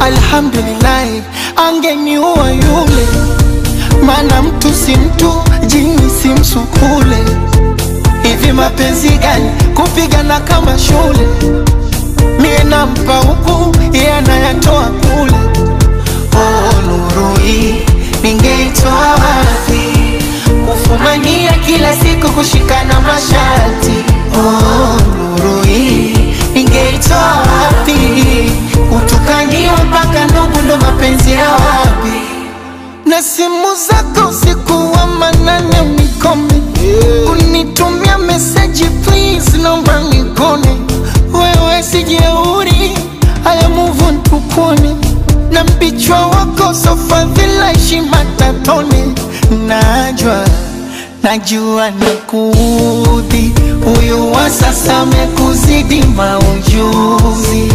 Alhamdulillah, angeniua yule, maana mtu si mtu, jini si msukule. Hivi mapenzi gani kupigana kama shule? Mie nampa huku, yeye anayatoa kule. Oh, nuru hii ningeitoa wapi? Kufumania kila siku kushikana masharti. Oh, nuru hii ningeitoa wapi? Kutukaniwa mpaka ndugu ndo mapenzi ya wapi? Na simu zako usiku wa manane unikome, unitumia message please, naomba nikone. Wewe si jeuri, haya move on tukone. Na mbichwa wako sofa vila heshima tatone. Najua, najua nakuudhi, huyu wa sasa amekuzidi maujuzi.